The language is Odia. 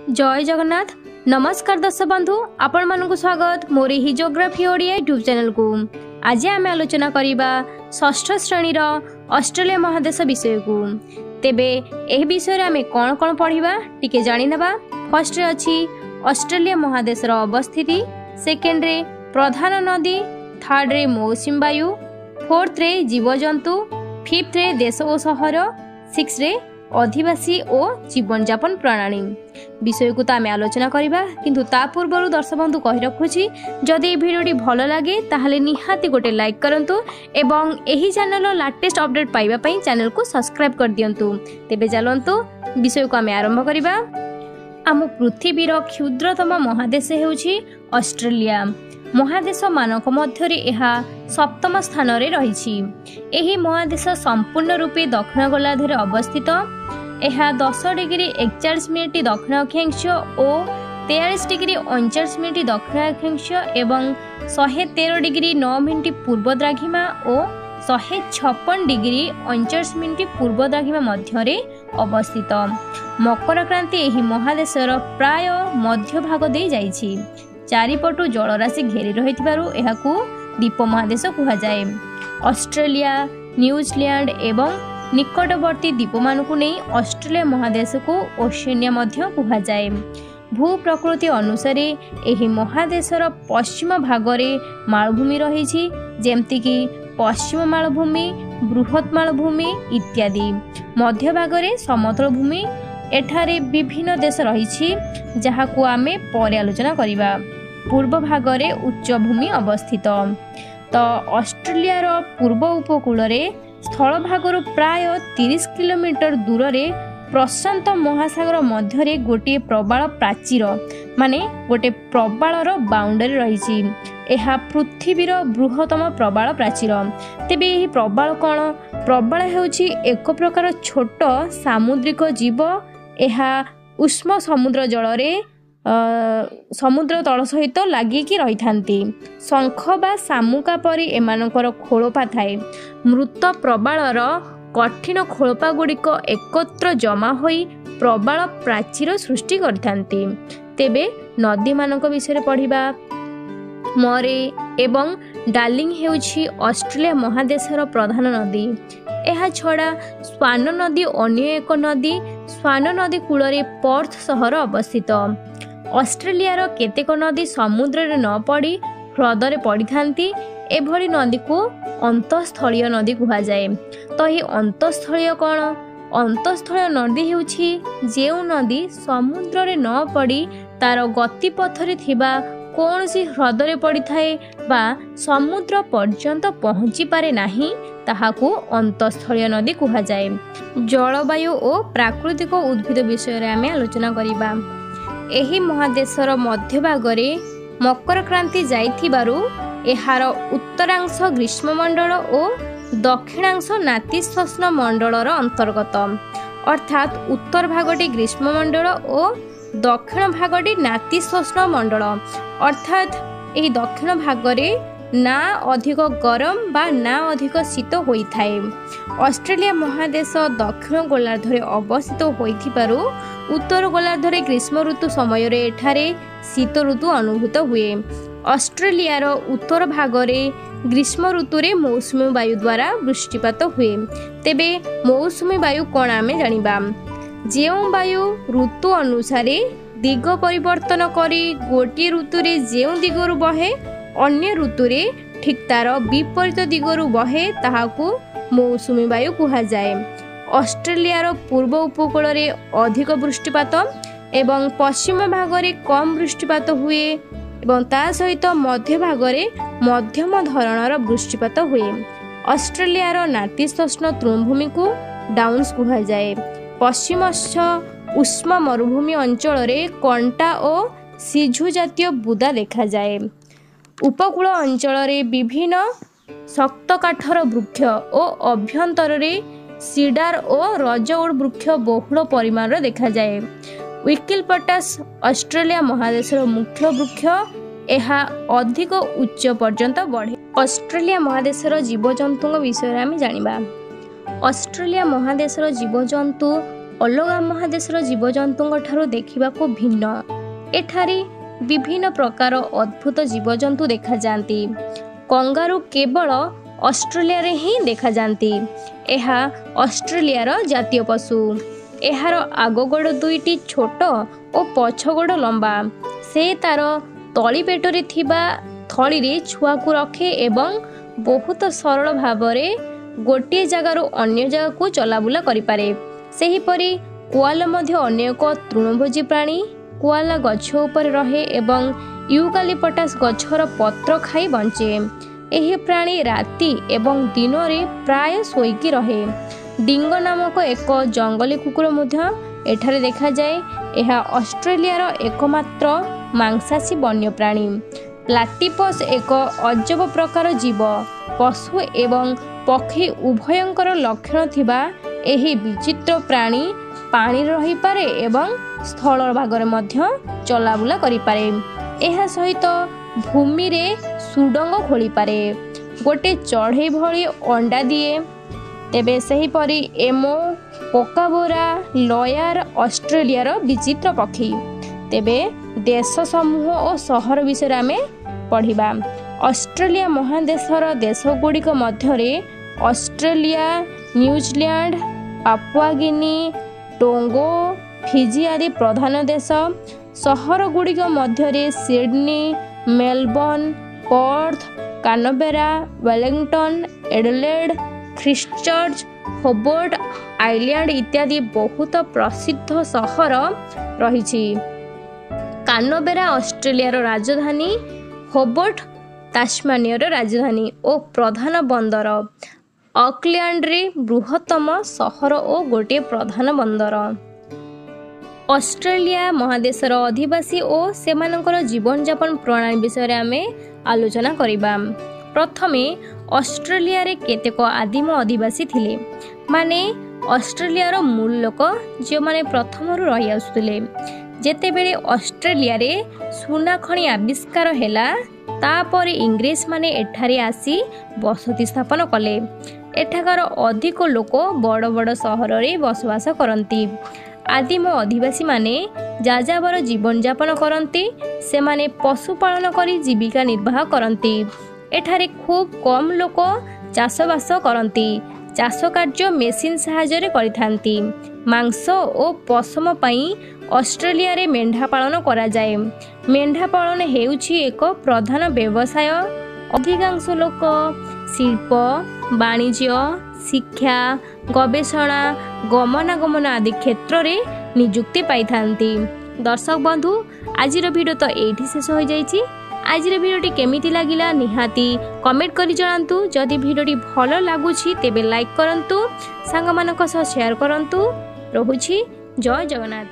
ଜୟ ଜଗନ୍ନାଥ। ନମସ୍କାର ଦର୍ଶକ ବନ୍ଧୁ, ଆପଣମାନଙ୍କୁ ସ୍ୱାଗତ ମୋର ଏହି ଜୋଗ୍ରାଫି ଓଡ଼ିଆ ୟୁଟ୍ୟୁବ୍ ଚ୍ୟାନେଲକୁ। ଆଜି ଆମେ ଆଲୋଚନା କରିବା ଷଷ୍ଠ ଶ୍ରେଣୀର ଅଷ୍ଟ୍ରେଲିଆ ମହାଦେଶ ବିଷୟକୁ। ତେବେ ଏହି ବିଷୟରେ ଆମେ କ'ଣ କ'ଣ ପଢ଼ିବା ଟିକେ ଜାଣିନେବା। ଫାର୍ଷ୍ଟରେ ଅଛି ଅଷ୍ଟ୍ରେଲିଆ ମହାଦେଶର ଅବସ୍ଥିତି, ସେକେଣ୍ଡରେ ପ୍ରଧାନ ନଦୀ, ଥାର୍ଡ଼ରେ ମୌସୁମୀ ବାୟୁ, ଫୋର୍ଥରେ ଜୀବଜନ୍ତୁ, ଫିଫ୍ଥରେ ଦେଶ ଓ ସହର, ସିକ୍ସରେ ଅଧିବାସୀ ଓ ଜୀବନଯାପନ ପ୍ରଣାଳୀ। ବିଷୟକୁ ତ ଆମେ ଆଲୋଚନା କରିବା, କିନ୍ତୁ ତା ପୂର୍ବରୁ ଦର୍ଶକ ବନ୍ଧୁ କହି ରଖୁଛି, ଯଦି ଏହି ଭିଡ଼ିଓଟି ଭଲ ଲାଗେ ତାହେଲେ ନିହାତି ଗୋଟେ ଲାଇକ୍ କରନ୍ତୁ ଏବଂ ଏହି ଚ୍ୟାନେଲର ଲାଟେଷ୍ଟ ଅପଡେଟ୍ ପାଇବା ପାଇଁ ଚ୍ୟାନେଲକୁ ସବସ୍କ୍ରାଇବ୍ କରିଦିଅନ୍ତୁ। ତେବେ ଚାଲନ୍ତୁ ବିଷୟକୁ ଆମେ ଆରମ୍ଭ କରିବା। ଆମ ପୃଥିବୀର କ୍ଷୁଦ୍ରତମ ମହାଦେଶ ହେଉଛି ଅଷ୍ଟ୍ରେଲିଆ। ମହାଦେଶମାନଙ୍କ ମଧ୍ୟରେ ଏହା ସପ୍ତମ ସ୍ଥାନରେ ରହିଛି। ଏହି ମହାଦେଶ ସମ୍ପୂର୍ଣ୍ଣ ରୂପେ ଦକ୍ଷିଣ ଗୋଲାର୍ଦ୍ଧରେ ଅବସ୍ଥିତ। ଏହା 10 ଡିଗ୍ରୀ 41 ମିନିଟ୍ ଦକ୍ଷିଣ ଅକ୍ଷାଂଶ ଓ 43 ଡିଗ୍ରୀ 39 ମିନିଟ୍ ଦକ୍ଷିଣ ଅକ୍ଷାଂଶ ଏବଂ 113 ଡିଗ୍ରୀ 9 ମିନିଟ୍ ପୂର୍ବ ଦ୍ରାଘିମା ଓ 156 ଡିଗ୍ରୀ 39 ମିନିଟ୍ ପୂର୍ବ ଦ୍ରାଘିମା ମଧ୍ୟରେ ଅବସ୍ଥିତ। ମକର କ୍ରାନ୍ତି ଏହି ମହାଦେଶର ପ୍ରାୟ ମଧ୍ୟଭାଗ ଦେଇ ଯାଇଛି। ଚାରିପଟୁ ଜଳରାଶି ଘେରି ରହିଥିବାରୁ ଏହାକୁ ଦ୍ୱୀପ ମହାଦେଶ କୁହାଯାଏ। ଅଷ୍ଟ୍ରେଲିଆ, ନ୍ୟୁଜିଲ୍ୟାଣ୍ଡ ଏବଂ ନିକଟବର୍ତ୍ତୀ ଦ୍ୱୀପମାନଙ୍କୁ ନେଇ ଅଷ୍ଟ୍ରେଲିଆ ମହାଦେଶକୁ ଓସେନିଆ ମଧ୍ୟ କୁହାଯାଏ। ଭୂପ୍ରକୃତି ଅନୁସାରେ ଏହି ମହାଦେଶର ପଶ୍ଚିମ ଭାଗରେ ମାଳଭୂମି ରହିଛି, ଯେମିତିକି ପଶ୍ଚିମ ମାଳଭୂମି, ବୃହତ ମାଳଭୂମି ଇତ୍ୟାଦି। ମଧ୍ୟଭାଗରେ ସମତଳ ଭୂମି। ଏଠାରେ ବିଭିନ୍ନ ଦେଶ ରହିଛି, ଯାହାକୁ ଆମେ ପରେ ଆଲୋଚନା କରିବା। ପୂର୍ବ ଭାଗରେ ଉଚ୍ଚ ଭୂମି ଅବସ୍ଥିତ। ତ ଅଷ୍ଟ୍ରେଲିଆର ପୂର୍ବ ଉପକୂଳରେ ସ୍ଥଳଭାଗରୁ ପ୍ରାୟ 30 କିଲୋମିଟର ଦୂରରେ ପ୍ରଶାନ୍ତ ମହାସାଗର ମଧ୍ୟରେ ଗୋଟିଏ ପ୍ରବାଳ ପ୍ରାଚୀର, ମାନେ ଗୋଟେ ପ୍ରବାଳର ବାଉଣ୍ଡରୀ ରହିଛି। ଏହା ପୃଥିବୀର ବୃହତ୍ତମ ପ୍ରବାଳ ପ୍ରାଚୀର। ତେବେ ଏହି ପ୍ରବାଳ କ'ଣ? ପ୍ରବାଳ ହେଉଛି ଏକ ପ୍ରକାର ଛୋଟ ସାମୁଦ୍ରିକ ଜୀବ। ଏହା ଉଷ୍ମ ସମୁଦ୍ର ଜଳରେ ସମୁଦ୍ର ତଳ ସହିତ ଲାଗିକି ରହିଥାନ୍ତି। ଶଙ୍ଖ ବା ଶାମୁକା ପରି ଏମାନଙ୍କର ଖୋଳପା ଥାଏ। ମୃତ ପ୍ରବାଳର କଠିନ ଖୋଳପା ଗୁଡ଼ିକ ଏକତ୍ର ଜମା ହୋଇ ପ୍ରବାଳ ପ୍ରାଚୀର ସୃଷ୍ଟି କରିଥାନ୍ତି। ତେବେ ନଦୀମାନଙ୍କ ବିଷୟରେ ପଢ଼ିବା। ମରେ ଏବଂ ଡାର୍ଲିଂ ହେଉଛି ଅଷ୍ଟ୍ରେଲିଆ ମହାଦେଶର ପ୍ରଧାନ ନଦୀ। ଏହା ଛଡ଼ା ସ୍ୱାନ ନଦୀ ଅନ୍ୟ ଏକ ନଦୀ। ସ୍ୱାନ ନଦୀ କୂଳରେ ପର୍ଥ ସହର ଅବସ୍ଥିତ। ଅଷ୍ଟ୍ରେଲିଆର କେତେକ ନଦୀ ସମୁଦ୍ରରେ ନ ପଡ଼ି ହ୍ରଦରେ ପଡ଼ିଥାନ୍ତି। ଏଭଳି ନଦୀକୁ ଅନ୍ତଃସ୍ଥଳୀୟ ନଦୀ କୁହାଯାଏ। ତ ଏହି ଅନ୍ତଃସ୍ଥଳୀୟ କ'ଣ? ଅନ୍ତଃସ୍ଥଳୀୟ ନଦୀ ହେଉଛି ଯେଉଁ ନଦୀ ସମୁଦ୍ରରେ ନ ପଡ଼ି ତାର ଗତିପଥରେ ଥିବା କୌଣସି ହ୍ରଦରେ ପଡ଼ିଥାଏ ବା ସମୁଦ୍ର ପର୍ଯ୍ୟନ୍ତ ପହଞ୍ଚିପାରେ ନାହିଁ, ତାହାକୁ ଅନ୍ତଃସ୍ଥଳୀୟ ନଦୀ କୁହାଯାଏ। ଜଳବାୟୁ ଓ ପ୍ରାକୃତିକ ଉଦ୍ଭିଦ ବିଷୟରେ ଆମେ ଆଲୋଚନା କରିବା। ଏହି ମହାଦେଶର ମଧ୍ୟଭାଗରେ ମକର କ୍ରାନ୍ତି ଯାଇଥିବାରୁ ଏହାର ଉତ୍ତରାଂଶ ଗ୍ରୀଷ୍ମମଣ୍ଡଳ ଓ ଦକ୍ଷିଣାଂଶ ନାତିଶୀତୋଷ୍ଣ ମଣ୍ଡଳର ଅନ୍ତର୍ଗତ। ଅର୍ଥାତ୍ ଉତ୍ତର ଭାଗଟି ଗ୍ରୀଷ୍ମମଣ୍ଡଳ ଓ ଦକ୍ଷିଣ ଭାଗଟି ନାତିଶୀତୋଷ୍ଣ ମଣ୍ଡଳ। ଅର୍ଥାତ୍ ଏହି ଦକ୍ଷିଣ ଭାଗରେ ନା ଅଧିକ ଗରମ ବା ନା ଅଧିକ ଶୀତ ହୋଇଥାଏ। ଅଷ୍ଟ୍ରେଲିଆ ମହାଦେଶ ଦକ୍ଷିଣ ଗୋଲାର୍ଦ୍ଧରେ ଅବସ୍ଥିତ ହୋଇଥିବାରୁ ଉତ୍ତର ଗୋଲାର୍ଦ୍ଧରେ ଗ୍ରୀଷ୍ମ ଋତୁ ସମୟରେ ଏଠାରେ ଶୀତ ଋତୁ ଅନୁଭୂତ ହୁଏ। ଅଷ୍ଟ୍ରେଲିଆର ଉତ୍ତର ଭାଗରେ ଗ୍ରୀଷ୍ମ ଋତୁରେ ମୌସୁମୀ ବାୟୁ ଦ୍ୱାରା ବୃଷ୍ଟିପାତ ହୁଏ। ତେବେ ମୌସୁମୀ ବାୟୁ କ'ଣ ଆମେ ଜାଣିବା। ଯେଉଁ ବାୟୁ ଋତୁ ଅନୁସାରେ ଦିଗ ପରିବର୍ତ୍ତନ କରି ଗୋଟିଏ ଋତୁରେ ଯେଉଁ ଦିଗରୁ ବହେ, ଅନ୍ୟ ଋତୁରେ ଠିକ୍ ତାର ବିପରୀତ ଦିଗରୁ ବହେ, ତାହାକୁ ମୌସୁମୀ ବାୟୁ କୁହାଯାଏ। ଅଷ୍ଟ୍ରେଲିଆର ପୂର୍ବ ଉପକୂଳରେ ଅଧିକ ବୃଷ୍ଟିପାତ ଏବଂ ପଶ୍ଚିମ ଭାଗରେ କମ୍ ବୃଷ୍ଟିପାତ ହୁଏ ଏବଂ ତା ସହିତ ମଧ୍ୟଭାଗରେ ମଧ୍ୟମ ଧରଣର ବୃଷ୍ଟିପାତ ହୁଏ। ଅଷ୍ଟ୍ରେଲିଆର ନାତିଶୀତୋଷ୍ଣ ତୃଣଭୂମିକୁ ଡାଉନ୍ସ କୁହାଯାଏ। ପଶ୍ଚିମସ୍ଥ ଉଷ୍ମ ମରୁଭୂମି ଅଞ୍ଚଳରେ କଣ୍ଟା ଓ ସିଝୁ ଜାତୀୟ ବୁଦା ଦେଖାଯାଏ। ଉପକୂଳ ଅଞ୍ଚଳରେ ବିଭିନ୍ନ ଶକ୍ତ କାଠର ବୃକ୍ଷ ଓ ଅଭ୍ୟନ୍ତରରେ ସିଡାର ଓ ରଜଉଡ୍ ବୃକ୍ଷ ବହୁଳ ପରିମାଣରେ ଦେଖାଯାଏ। ୟୁକାଲିପ୍ଟାସ୍ ଅଷ୍ଟ୍ରେଲିଆ ମହାଦେଶର ମୁଖ୍ୟ ବୃକ୍ଷ। ଏହା ଅଧିକ ଉଚ୍ଚ ପର୍ଯ୍ୟନ୍ତ ବଢ଼େ। ଅଷ୍ଟ୍ରେଲିଆ ମହାଦେଶର ଜୀବଜନ୍ତୁଙ୍କ ବିଷୟରେ ଆମେ ଜାଣିବା। ଅଷ୍ଟ୍ରେଲିଆ ମହାଦେଶର ଜୀବଜନ୍ତୁ ଅଲଗା ମହାଦେଶର ଜୀବଜନ୍ତୁଙ୍କ ଠାରୁ ଦେଖିବାକୁ ଭିନ୍ନ। ଏଠାରେ ବିଭିନ୍ନ ପ୍ରକାର ଅଦ୍ଭୁତ ଜୀବଜନ୍ତୁ ଦେଖାଯାଆନ୍ତି। କଙ୍ଗାରୁ କେବଳ ଅଷ୍ଟ୍ରେଲିଆରେ ହିଁ ଦେଖାଯାଆନ୍ତି। ଏହା ଅଷ୍ଟ୍ରେଲିଆର ଜାତୀୟ ପଶୁ। ଏହାର ଆଗ ଗୋଡ଼ ଦୁଇଟି ଛୋଟ ଓ ପଛ ଗୋଡ଼ ଲମ୍ବା। ସେ ତାର ତଳି ପେଟରେ ଥିବା ଥଳିରେ ଛୁଆକୁ ରଖେ ଏବଂ ବହୁତ ସରଳ ଭାବରେ ଗୋଟିଏ ଜାଗାରୁ ଅନ୍ୟ ଜାଗାକୁ ଚଲାବୁଲା କରିପାରେ। ସେହିପରି କୁଆଲା ମଧ୍ୟ ଅନ୍ୟ ଏକ ତୃଣଭୋଜୀ ପ୍ରାଣୀ। କୁଆଲା ଗଛ ଉପରେ ରହେ ଏବଂ ୟୁକାଲିପଟାସ ଗଛର ପତ୍ର ଖାଇ ବଞ୍ଚେ। ଏହି ପ୍ରାଣୀ ରାତି ଏବଂ ଦିନରେ ପ୍ରାୟ ଶୋଇକି ରହେ। ଡିଙ୍ଗ ନାମକ ଏକ ଜଙ୍ଗଲୀ କୁକୁର ମଧ୍ୟ ଏଠାରେ ଦେଖାଯାଏ। ଏହା ଅଷ୍ଟ୍ରେଲିଆର ଏକମାତ୍ର ମାଂସାଶୀ ବନ୍ୟପ୍ରାଣୀ। ପ୍ଲାଟିପସ୍ ଏକ ଅଜବ ପ୍ରକାର ଜୀବ। ପଶୁ ଏବଂ ପକ୍ଷୀ ଉଭୟଙ୍କର ଲକ୍ଷଣ ଥିବା ଏହି ବିଚିତ୍ର ପ୍ରାଣୀ ପାଣିରେ ରହିପାରେ ଏବଂ ସ୍ଥଳ ଭାଗରେ ମଧ୍ୟ ଚଲାବୁଲା କରିପାରେ। ଏହା ସହିତ ଭୂମିରେ ସୁଡ଼ଙ୍ଗ ଖୋଳିପାରେ। ଗୋଟେ ଚଢ଼େଇ ଭଳି ଅଣ୍ଡା ଦିଏ। ତେବେ ସେହିପରି ଏମୋ, କୋକାବୋରା, ଲୟାର ଅଷ୍ଟ୍ରେଲିଆର ବିଚିତ୍ର ପକ୍ଷୀ। ତେବେ ଦେଶ ସମୂହ ଓ ସହର ବିଷୟରେ ଆମେ ପଢ଼ିବା। ଅଷ୍ଟ୍ରେଲିଆ ମହାଦେଶର ଦେଶଗୁଡ଼ିକ ମଧ୍ୟରେ Australia, New Zealand, Papua Guinea, Tonga, Fiji ଆଦି ପ୍ରଧାନ ଦେଶ। ସହରଗୁଡ଼ିକ ମଧ୍ୟରେ Sydney, Melbourne, Perth, Canberra, Wellington, Adelaide, Christchurch, Hobart Island ଇତ୍ୟାଦି ବହୁତ ପ୍ରସିଦ୍ଧ ସହର ରହିଛି। କାନବେରା ଅଷ୍ଟ୍ରେଲିଆର ରାଜଧାନୀ, ହୋବର୍ଟ ତାସ୍ମାନିଆର ରାଜଧାନୀ ଓ ପ୍ରଧାନ ବନ୍ଦର, ଅକଲ୍ୟାଣ୍ଡରେ ବୃହତ୍ତମ ସହର ଓ ଗୋଟିଏ ପ୍ରଧାନ ବନ୍ଦର। ଅଷ୍ଟ୍ରେଲିଆ ମହାଦେଶର ଅଧିବାସୀ ଓ ସେମାନଙ୍କର ଜୀବନଯାପନ ପ୍ରଣାଳୀ ବିଷୟରେ ଆମେ ଆଲୋଚନା କରିବା। ପ୍ରଥମେ ଅଷ୍ଟ୍ରେଲିଆରେ କେତେକ ଆଦିମ ଅଧିବାସୀ ଥିଲେ, ମାନେ ଅଷ୍ଟ୍ରେଲିଆର ମୂଳ ଲୋକ, ଯେଉଁମାନେ ପ୍ରଥମରୁ ରହିଆସୁଥିଲେ। ଯେତେବେଳେ ଅଷ୍ଟ୍ରେଲିଆରେ ସୁନା ଖଣି ଆବିଷ୍କାର ହେଲା, ତାପରେ ଇଂରେଜମାନେ ଏଠାରେ ଆସି ବସତି ସ୍ଥାପନ କଲେ। ଏଠାକାର ଅଧିକ ଲୋକ ବଡ଼ ବଡ଼ ସହରରେ ବସବାସ କରନ୍ତି। ଆଦିମ ଅଧିବାସୀମାନେ ଯାଯାବର ଜୀବନଯାପନ କରନ୍ତି। ସେମାନେ ପଶୁପାଳନ କରି ଜୀବିକା ନିର୍ବାହ କରନ୍ତି। ଏଠାରେ ଖୁବ୍ କମ୍ ଲୋକ ଚାଷବାସ କରନ୍ତି। ଚାଷ କାର୍ଯ୍ୟ ମେସିନ୍ ସାହାଯ୍ୟରେ କରିଥାନ୍ତି। ମାଂସ ଓ ପଶମ ପାଇଁ ଅଷ୍ଟ୍ରେଲିଆରେ ମେଣ୍ଢା ପାଳନ କରାଯାଏ। ମେଣ୍ଢା ପାଳନ ହେଉଛି ଏକ ପ୍ରଧାନ ବ୍ୟବସାୟ। ଅଧିକାଂଶ ଲୋକ ଶିଳ୍ପ, ବାଣିଜ୍ୟ, ଶିକ୍ଷା, ଗବେଷଣା, ଗମନାଗମନ ଆଦି କ୍ଷେତ୍ରରେ ନିଯୁକ୍ତି ପାଇଥାନ୍ତି। ଦର୍ଶକ ବନ୍ଧୁ, ଆଜିର ଭିଡ଼ିଓ ତ ଏଇଠି ଶେଷ ହୋଇଯାଇଛି। ଆଜିର ଭିଡ଼ିଓଟି କେମିତି ଲାଗିଲା ନିହାତି କମେଣ୍ଟ କରି ଜଣାନ୍ତୁ। ଯଦି ଭିଡ଼ିଓଟି ଭଲ ଲାଗୁଛି ତେବେ ଲାଇକ୍ କରନ୍ତୁ, ସାଙ୍ଗମାନଙ୍କ ସହ ସେୟାର କରନ୍ତୁ। ରହୁଛି, ଜୟ ଜଗନ୍ନାଥ।